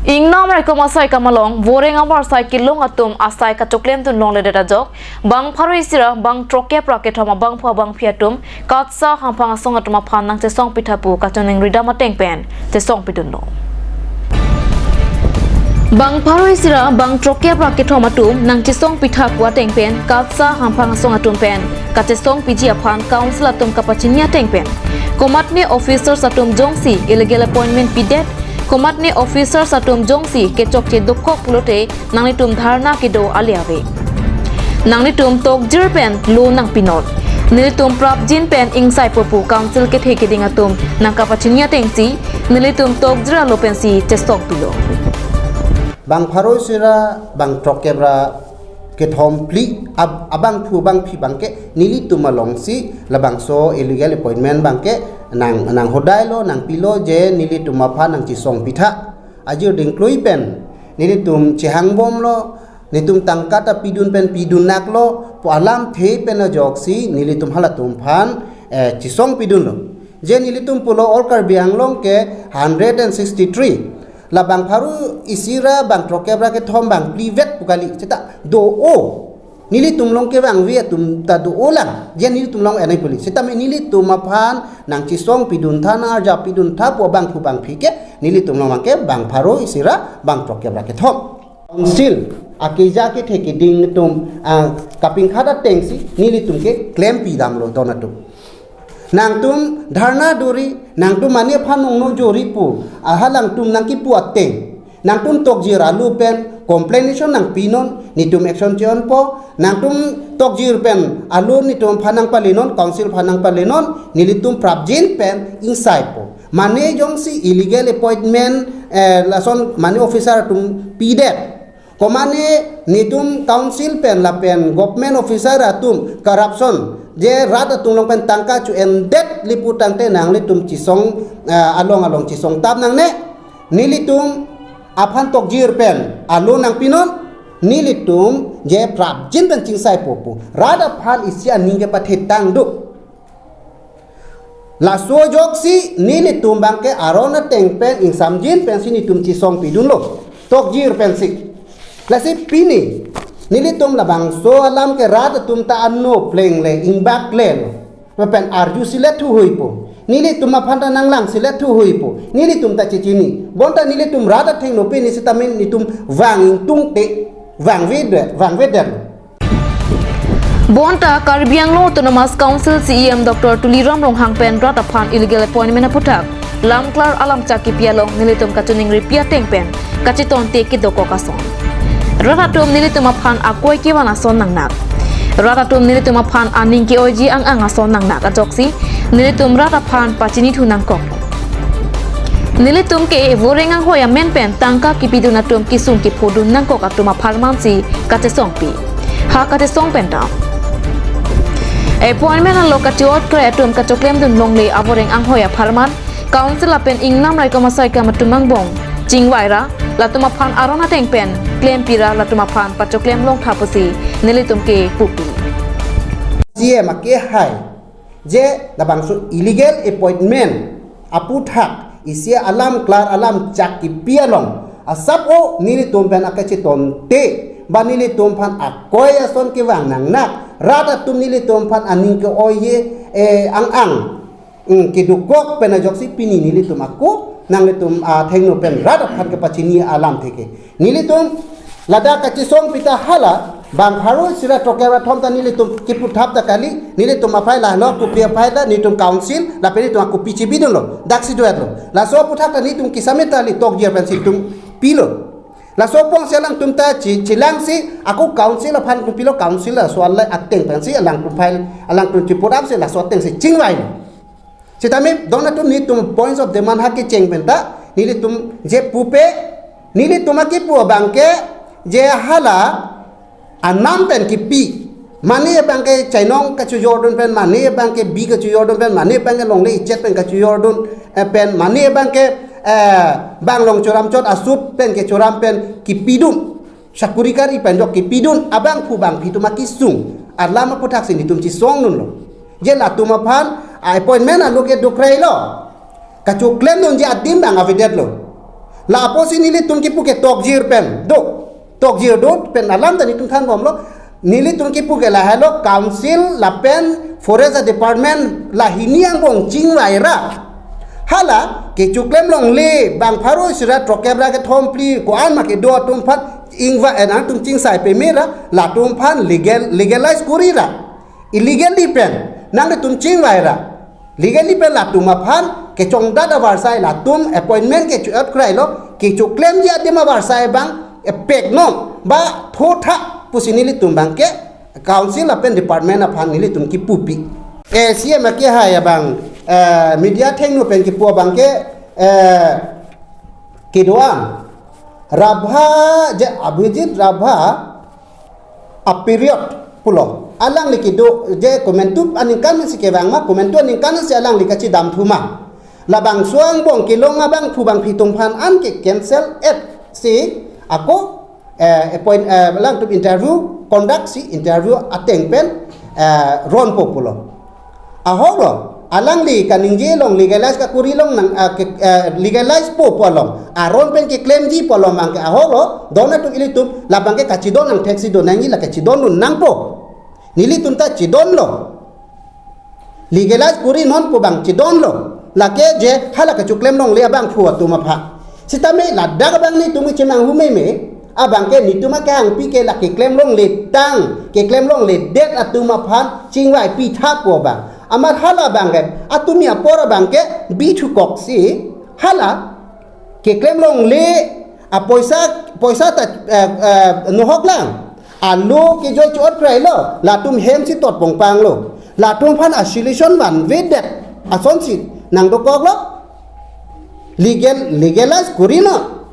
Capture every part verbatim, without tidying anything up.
Ingnam raikom asai kamalong, voreng abar sai kelong atum asai kachoklemdun longledet ajok, bang pharo isi ra bang throkkep ra kethom abangphu abangphi atum, KATSSA hamphang asong atum aphan nangchesong pitha pu kachoningri dam ateng pen chesong pidunlo. Bang pharo isi ra bang throkkep ra kethom atum nangchesong pitha pu ateng pen KATSSA hamphang asong atum pen kachesong piji aphan council atum kapachini ateng pen, komatne officers atum jongsi illegal appointment pidet, komatne officers atum jongsi kechokche dokok pulote nanglitum dharna kedo ale ave. Nanglitum tokjir pen lo nangpinon. Nelitum prapjin pen ingsaipo pu council kethe keding atum nangkapachini atengsi, nelitum tokjir alo pensi chesong pilo. Bang pharo isi ra bang throkkep ra kethom phli ab-, abangphu abangphi abangke nelitum alongsi labangso illegal appointment abangke nang, nang hodai lo, nangpilo je nelitum aphan nangchesong pitha. Ajir dingklui pen nelitum chehangbomlo, nelitum tangka ta pidun pen pidun naklo pu alamthe pen ajoksi nelitum halatum aphan, eh, chesong pidunlo. Je nelitum pulo All Karbi Anglong ke hundred and sixty-three. Labang pharo isi ra bang throkkep ra kethom bang phli vet pu kali. Seta do-o. Nelitum along kevangve atum ta do-o lang. Je nelitum along enai puli. Seta me nelitum aphan nangchesong piduntha, nang-arja piduntha pu abangphu abangphi ke nelitum along abangke bang pharo isi ra bang throkkep ra kethom. Council akeja kethe keding atum, ah, kapingkhat atengsi nelitum ke klempi damlo don atum. Nangtum dharna dori, nangtum mane aphan nongno jori pu, ah, halangtum nangkipu ateng. Nangtum tokjir alo pen complaination nangpinon, nelitum action che-onpo. Nangtum tokjir pen alo nelitum aphan nangpalenon, council aphan nangpalenon, nelitum prapjin pen ingsaipo. Mane jongsi illegal appointment, eh, lason mane officer atum pidet. Komane nelitum council pen lapen government officer atum corruption, je rat atum along pen tangka cho-endet lipu tangte nanglitum chesong, eh, along along chesong tap nangne. Nelitum aphan tokjir pen alo nangpinon, nelitum je prapjin pen chingsaipo pu. Rat aphan isi aning kepathetang do. Laso ajoksi nelitum abangke aron ateng pen ingsamjin pensi nelitum chesong pidunlo. Tokjir pensi. Lasi pini nelitum labangso alam ke rat atum ta ano pleng le ingbak le lo. Lapen arjusi le thuhuipo. Nelitum aphan ta nanglangsi le thuhuipo. Nelitum ta chechini. Bonta nelitum rat athengno pini sitame nelitum vang ingtungte vangvedet, vangvedet lo. Bonta Karbi Anglong Autonomous Council C E M Doctor Tuliram Ronghang pen rat aphan illegal appointment aputhak lamklar alamchak kipi along nelitum kachoningripi ateng pen kachetonte kedokok ason. Rat atum nelitum aphan akoi kevan ason nangnak. Rat atum nelitum aphan aning ke-oiji ang-ang ason nangnak ajoksi nelitum rat aphan pachinithu nangkok. Nelitum ke voreng anghoi amen pen tangka kipidun atum kesung kephodun nangkok atum apharman si kachesongpi. Ha kachesong pen dam. Appointment alo kachiot kre atum kachoklemdun longle avoreng anghoi apharman, council lapen ingnam raikom asai kam atum angbong chingvai ra, latum aphan aron ateng pen klempi ra latum aphan pachoklem longtha pusi nelitum ke pupi. C E M akehai je labangso illegal appointment aputhak isi alamklar alamchak kipi along asap o nelitum pen akachetonte ba nelitum aphan akoi ason kevang nangnak, rat atum nelitum aphan aning ke-oiji, eh, ang-ang, mm, kedokok pen ajoksi pini nelitum ako nanglitum athengno pen rat aphan kepachini alamthe ke. Nelitum ladak kachesongpi ta hala bang pharo isi ra throkkep ra kethom ta nelitum kiputhap ta kali, nelitum aphai la no kopi aphai la nelitum council lapen nelitum akopi chebidunlo, daksi duet lo. Laso aputhak ta nelitum kisamit ta li tokjir pensi nelitum pilo. Laso apong si alangtum ta chi-, chilangsi ako council aphan nelitum pilo, council laso alai ateng pensi alangtum phai alangtum chiput apsi laso atengsi chingvai lo. Sitame don atum nelitum points of demand ha kecheng pen ta nelitum je pupe, nelitum akipu abangke je hala anam pen kipi. Mane abangke chainong kachojordun pen, mane abangke bi kachojordun pen, mane abangke longle ichet pen kachojordun, eh, pen, mane abangke, eh, bang long choram chot asup pen kechoram pen kipidun. Sakuri kari pen jok kipidun abangphu bangphi atum akesung alam aputhaksi nelitum chesongdunlo. Je latum aphan appointment alo ke dokrai lo. Kachoklemdunji adim bang avedetlo. Lapusi nelitum kipu ke tokjir pen do. Tokjir do pen alam ta nelitum thanbomlo. Nelitum kipu ke lahelo, council lapen forest department la hini angbong chingvai ra, hala kechoklem longle bang pharo isi ra throk-kep ra kethom phli ko-an ma kedo atum aphan ingvai, eh, nangtum chingsai peme ra, latum aphan legal, legalize kori ra. Illegally pen nanglitum chingvai ra, legally pen latum aphan kechongdat avarsai, latum appointment kecho-et krailo, kechoklemji adim avarsai abang epek non ba thotha pusi nelitum abangke council lapen department aphan nelitum kipupi. Eh, C M akehai abang, eh, media athengno pen kipu abangke, eh, kedo-an Rabha, je Abhijit Rabha a period pulo. Alangli kedo je komantu aningkan si kevang ma, komantu aningkan si alangli kachidam thu ma. Labangso angbong kelong abangphu bangphi atum aphan an ke cancel-et si ako, eh, appoint, eh, alangtum interview conduct si interview ateng pen, eh, ronpo pulo. Ahoklo, alangli kaningje along legalize kakori along nang, ah, ke, eh, legalize po pu along, aron pen keklemji pu along abangke ahoklo, don atum ilitum labangke kachidon angthek si do nangji, lake chidondun nangpo. Nelitum ta chidonlo. Legalize kori non pu abang chidonlo. Lake je hala kechoklem longle abangphu atum aphan. Sitame ladak abang nelitum chenang humeme, abangke nelitum akehangpi ke la keklem longle tang, keklem longledet atum aphan chingvai pitha pu abang. Amat hala abangke, atum apor abangke bithukoksi, hala keklem longle apoisa, poisa ta, eh, eh, nohok lang. Alo kejoi cho-et krailo, latum hem si tot pongpanglo. Latum aphan a-solution vanvedet asonsi nangdokoklo. Legal, legalize kori non.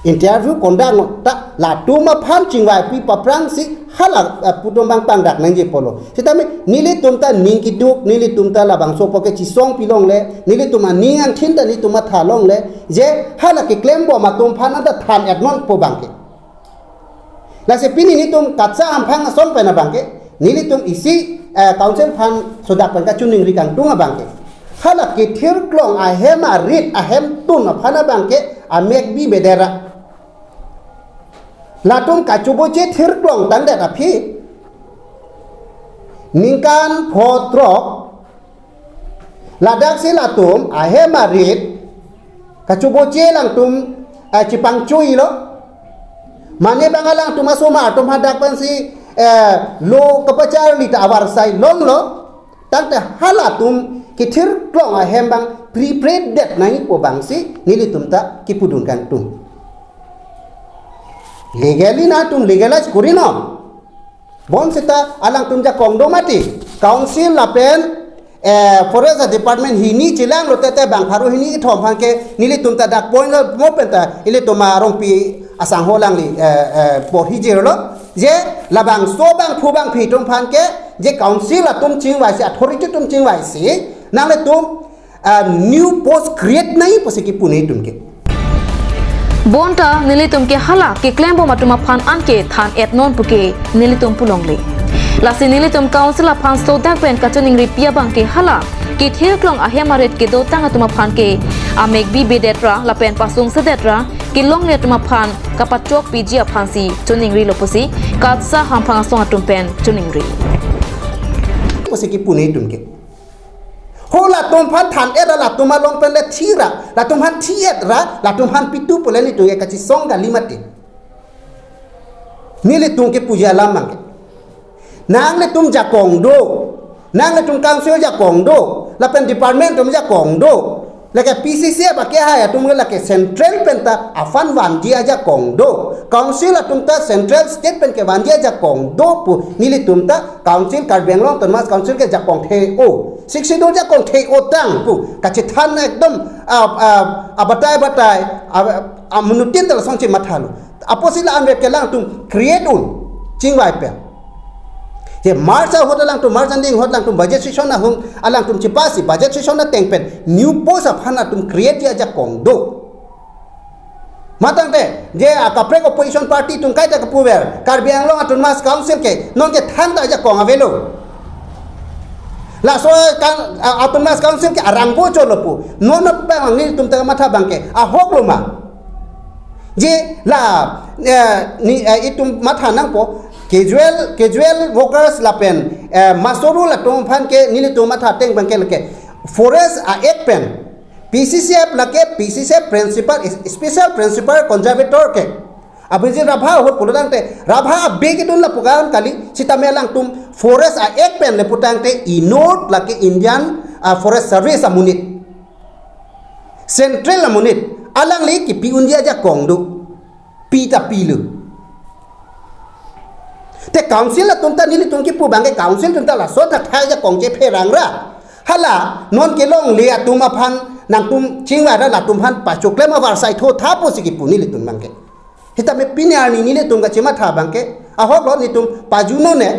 Interview conduct non ta latum aphan chingvaipi paprangsi hala, eh, pu atum abang pangdak nangji pulo. Sitame nelitum ta ning kiduk, nelitum ta labangso pu ke chisongpi longle, nelitum aning angthin ta nelitum matha longle, je hala keklempo atum aphan anta than-et non pu abangke. Lasi pini nelitum KATSA Hamphang asong pen abangke, nelitum isi, eh, council aphan sodak pen kachiningri kangtung abangke, hala kethirklong ahem arit ahemtun aphan abangke amek bibedet ra. Latum kachoboche thirklong tangdet aphi, ningkan pho throk, ladaksi latum ahem arit kachoboche alangtum, eh, chipangchoilo. Mane bang alangtum asomar atum hadak pensi, eh, lo kapacharli ta avarsai longlo. Tangte halatum kethirklong ahem abang preparedet nangji pu abangsi nelitum ta kipudun kangtung. Legally nangtum legalize kori non. Bonseta alangtum jakong do mati. Council lapen, eh, forest department hini chelang lote te bang pharo hini kethom aphan ke nelitum ta dak point lo mo penta ilitum arongpi asangho alangli, eh, eh, porhi jirlo. Je labangso bangphu bangphi atum aphan ke je council atum chingvaisi, authority atum chingvaisi, nanglitum, ah, new post create nangji pusi kipu nelitum ke. Bonta nelitum ke hala keklempo atum aphan anke than-et non puke nelitum pu longle. Lasi nelitum council aphan sodak pen kachiningripi abangke hala kethirklong ahem arit kedotang atum aphan ke amek bibedet ra lapen pasungsedet ra kelongle atum aphan kapachokpiji aphansi chiningrilo pusi KATSA Hamphang asong atum pen chiningri. Pusi kipu nelitum ke. Ho latum aphan than-et ra latum along pen le thi ra, latum aphan thi-et ra, latum aphan pitu pule nelitum ke kachisong kali mati. Nelitum kipuji alam abangke. Nanglitum jakong do, nanglitum council jakong do, lapen department atum jakong do. Lake P C C F akehai atum lake central penta a-fund vanji ajakong do. Council atum ta central state pen kevanji ajakong do pu nelitum ta council Karbi Anglong Autonomous Council ke jakong the-o. Sixth Schedule jakong the-o tang pu kachethan ekdom, ah, ah, abatai batai, ah, ah, menutin ta lasonsi mathalo. Apotsi la anvet ke alangtum create un chingvai pen. Je March ahut alangtum, March ending ahut alangtum budget session ahung alangtum chipasi budget session ateng pen new post aphan atum create ji ajakong do. Matangte je akaprek opposition party atum kaita kapuver Karbi Anglong Autonomous Council ke nonke than ta ajakong avelo. Laso kan, a-, Autonomous Council ke arang bocholo pu. Non abang nelitum ta matha abangke ahoklo ma. Je la eh, ni eh, itum matha nangpo casual casual workers lapen eh, masoru latum aphan ke nelitum matha ateng abang ke lake forest a-act pen P C C F lake P C C F principal, special principal conservator ke Abhijit Rabha ahut pulotangte Rabha abe kedun lapu kan kali, sitame alangtum forest a-act pen le putangte inut lake Indian ah, Forest Service amonit, central amonit, alangli kipi unji ajakong do, pi ta pilo. Te council atum ta nelitum kipu abang ke council atum ta laso thaktha ajakong chepherang ra. Hala non kelongle atum aphan nangtum chingvai ra latum aphan pachoklem avarsai tho tha pusi kipu nelitum abang ke. Sitame pini arni nelitum kachematha abang ke ahok lo, nelitum pajunone.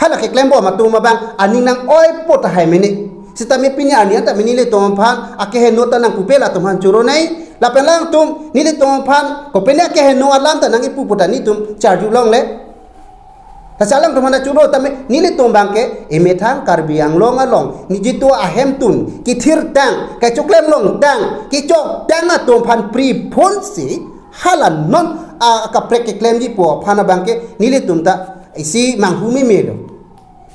Hala keklempo atum abang aning nang-oipo tahai mene. Sitame pini arni anta mene nelitum aphan akeheno ta nangpupe latum aphan choro nei. Lapen alangtum nelitum aphan kopine akeheno alam ta nang-ipu pu ta nelitum charju longle. Lasi alangtum aphan choro tame nelitum abang ke emethang Karbi Anglong along nelitum ahemtun kethirtang, kachoklem longtang, kechok tang atum aphan pri phonsi hala non a kaprek keklemjipo aphan abang ke nelitum ta isi manghu meme lo.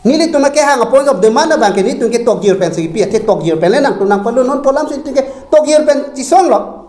Nelitum akehang a-point of demand abang ke nelitum ke tokjir pen si pi, athe tokjir pen le nangtum nangpalo, non pu alam si nelitum ke tokjir pen chisong lo.